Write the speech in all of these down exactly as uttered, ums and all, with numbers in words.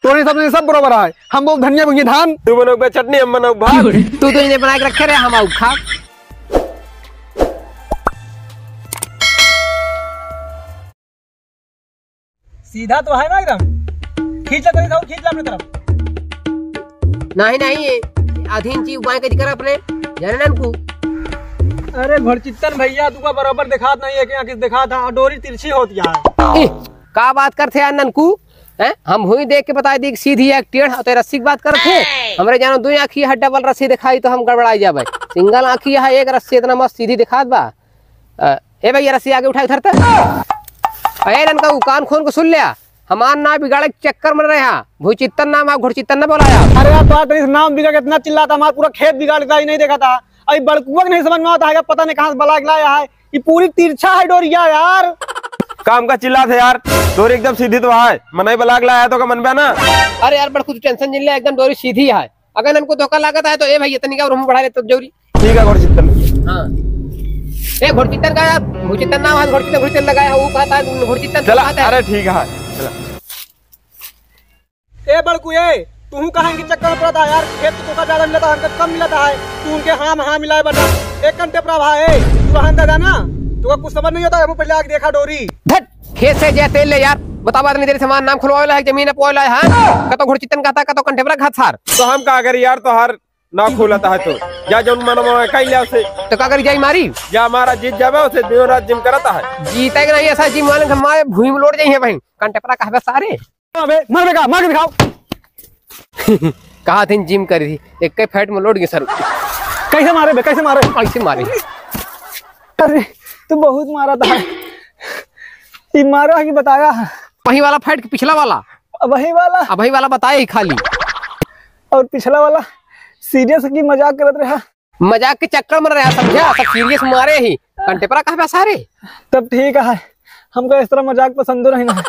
तोरे सब, सब बरोबर है। हम बोब धनिया, भुंजी धान। तू बनोबे चटनी, हम बनोब भात। तू तो इन्हें बना के रखे रहे, हम आउ खा। सीधा तो है ना एकदम। खींच ले, तनी सा और खींच ले अपने तरफ। नहीं, नहीं, ये आधी इंची बाएं करी कर अपने, जाने ननकू। अरे घोड़चित्तन भैया, तुका बराबर दिखात नहीं है, कि आँख से दिखात है, और डोरी तिरछी होती है। ए, का बात करते यार ननकू? हैं? हम हुई देख के बताई दी कि सीधी एक टेढ़, और ते रस्सी की बात करत है। हमरे जानो दुई आँखी है, डबल रस्सी दिखाई तो हम गड़बड़ाई जाबे। सिंगल आँखी है, एक रस्सी इतना मस्त सीधी दिखात बा। अ, ए भैया, रस्सी आगे उठा के धरता। ए ननका, उ कान खोल के सुन लिया, हमार नाम बिगाड़े के चक्कर में रहा, भूचित्तन नाम है, घुड़चित्तन न बोला यार। अरे यार, तोहार तनी से नाम बिगड़ के इतना चिल्लाता, हमार पूरा खेत बिगाड़ देता, ही नहीं देखा था। अभी बड़कुआ के नहीं समझ में आता है, पता नहीं कहाँ से बलाग लाया है, ये पूरी तिरछा है डोरिया यार। काम का चिल्लात है यार, डोरी एकदम सीधी तो है, मनई बलाग लाया है तो का मनबे ना। अरे यार बड़कू, तू टेंशन जिन ले, एकदम डोरी सीधी है। अगर हमको धोखा लागत है तो ए भैया तनिका और हम बढ़ा ले तब जरूरी। ठीक है घोड़चित्तन। हाँ। ए घोड़चित्तन का यार, घोड़चित्तन नाम है, घोड़चित्तन, घोड़चित्तन लगाया, वो कहता है घोड़चित्तन चला, कहता है। अरे ठीक है, चला। ए बड़कू ए, तू कहाँ इनके चक्कर में पड़ता है यार? खेत तो तोका ज्यादा मिलता है, हमको कम मिलता है। तू उनके हाँ में हाँ मिलाए बता। एक कंटेपरा भाई, तू रहन दे ना, तू कुछ समझ नहीं होता है, वो पहले आके देखा डोरी। धत, खेत से जे तेल ले यार, बतावा इतनी देर से हमार नाम खुलवावे ला है, जमीन अपवावे ला है, हाँ? कतो घोड़चित्तन कहता, कतो कंटेपरा घात सार। तो हम का करी यार, तोहार ना खोलता है तो। जा जौन मन में कह लिया उसे। तो का करी जाई मारी? जा हमारा जीत जावे उसे, दिन रात जिम करता है। जीते के नहीं ऐसा जिम वाले के मारे भूमि में लोट जाई है भाई। कंटेपरा कहबे सारे। अबे, मार बेटा, मार के दिखाओ। कहा थी जिम करी थी, एक के फैट में लोट गए सर। कैसे मारे बे, कैसे मारे? ऐसे मारे। अरे, तू बहुत मारा था। ये मारा है कि बताया है? वही वाला फैट कि पिछला वाला? अब वही वाला। अब वही वाला बताए ही खाली। और पिछला वाला सीरियस की मजाक करत रहा? मजाक के चक्कर में रहा, समझा? सब सीरियस मारे ही। कंटेपरा कहबे सारे? तब ठीक है, हमका इस तरह मजाक पसंद नहीं ना।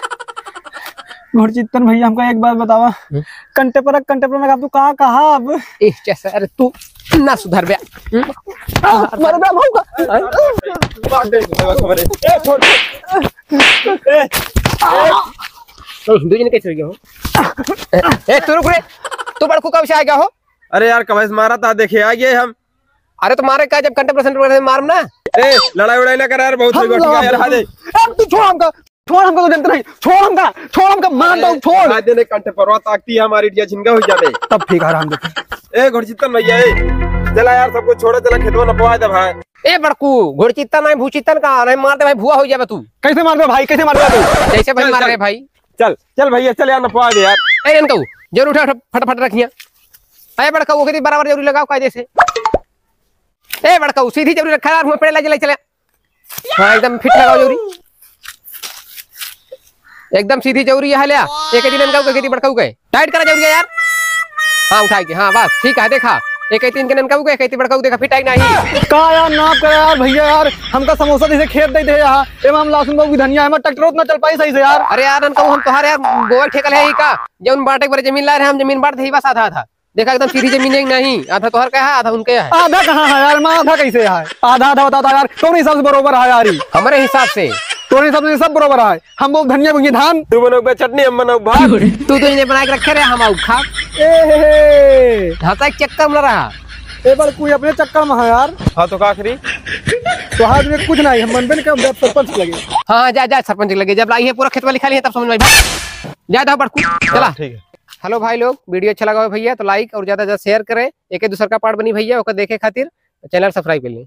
घोड़चित्तन भैया, हमका एक बात बतावा। हम्म? कंटेपरा, कंटेपरा ना, तू का कहा अब? ए, कैसे? अरे तू ना सुधर बे। हम्म? आ, मर बे, मऊका। ए, छोड़। ए, ए, दो जन कैसे हो गया हो? ए, ए, तू रुक रे। तू बड़कू कब से आ गया हो? अरे यार, कब से मारा था, देखे आ गए हम। अरे तो मारे का, जब कंटेपरा मारम ना। ए, लड़ाई उड़ाई ना कर यार, बहुत हम हो गया, ठीक है यार, लड़ाई आ दे। अब तू छोड़ हमका, छोड़ हमका, तो जनते नहीं, छोड़ हमका, छोड़ हमका, मान दो, ए, छोड़। आ दे ने कंटेपरा ताकती है हमारी, इडिया झिंगा हो जाने। तब ठीक है, आराम दे। ए, घोड़चित्तन भैया, ए, चला यार, सबको छोड़ो, चला खेतवा नपवा दे भाई। ए बड़कू, घोड़चित्तन नहीं, भूचित्तन का नहीं, मार दे भाई, भुआ हो जाबे तू। कैसे मार दे भाई, कैसे मार दे तू? जैसे भाई चल, मार चल। रहे भाई। चल, चल भैया, चल यार, नपवा दे यार। ए ननकऊ, जरूर उठा, उठा, फटाफट रखिया। ए बड़कऊ, ओके दी बराबर जरूर लगाओ कायदे से। ए बड़कऊ, सीधी जरूर रखा यार, हुआ पड़े ला, चले, चले। हाँ, एकदम फिट लगाओ जरूरी। एकदम सीधी जरूरी है, ले आ। एक ही ननकऊ के, एक ही बड़कऊ के। टाइट करा जरूरी है यार। हाँ, उठाई के। हाँ, बस, ठीक है, देखा। एक ही तीन के ननकऊ के, एक ही बड़कऊ देखा, फिट है कि नहीं? का यार, नाप करा यार, भैया यार, हमका समोसा जैसे खेत दे दे यार। एमा हम लहसुन बाबू की धनिया, एमा ट्रैक्टर उतना चल पाई सही से यार। अरे यार, ननकऊ हम तोहार यार गोबर ठेका ले ही का? जौन बांटे के बारे जमीन ला रहे, हम जमीन बांट दे ही बस आधा आधा। देखा एकदम सीधी जमीन है कि नहीं, आधा तोहर का है, आधा उनके है। आधा कहाँ है यार, मैं आधा कैसे है? आधा आधा बताओ तो यार, कौन हिसाब से बरोबर है यार ई? हमारे हिसाब से। तोरे हिसाब से सब बरोबर है। हम बोब धनिया भुंजी धान। तू बनोबे चटनी, हम बनोब भात। तू तो इन्हें बना के रखे रहे, हम आउ खा। ए हे हे। हंसा के चक्कर में रहा। ए बड़कू, अपने चक्कर में है यार। हाँ तो का करी? तोहार में कुछ नहीं, हम मनबे नहीं करब, जब सरपंच लगे। हाँ, जा, जा, सरपंच लगे। जब लाई है पूरा खेतवा लिखा ली है, तब समझ में आई। जा, जा, बड़कू, चला। हाँ, ठीक है। Hello भाई लोग, video अच्छा लगा हो भैया तो like और ज्यादा से ज्यादा share करें। एक दूसर का part बनी भैया, ओकर देखे खातिर channel subscribe कर लें।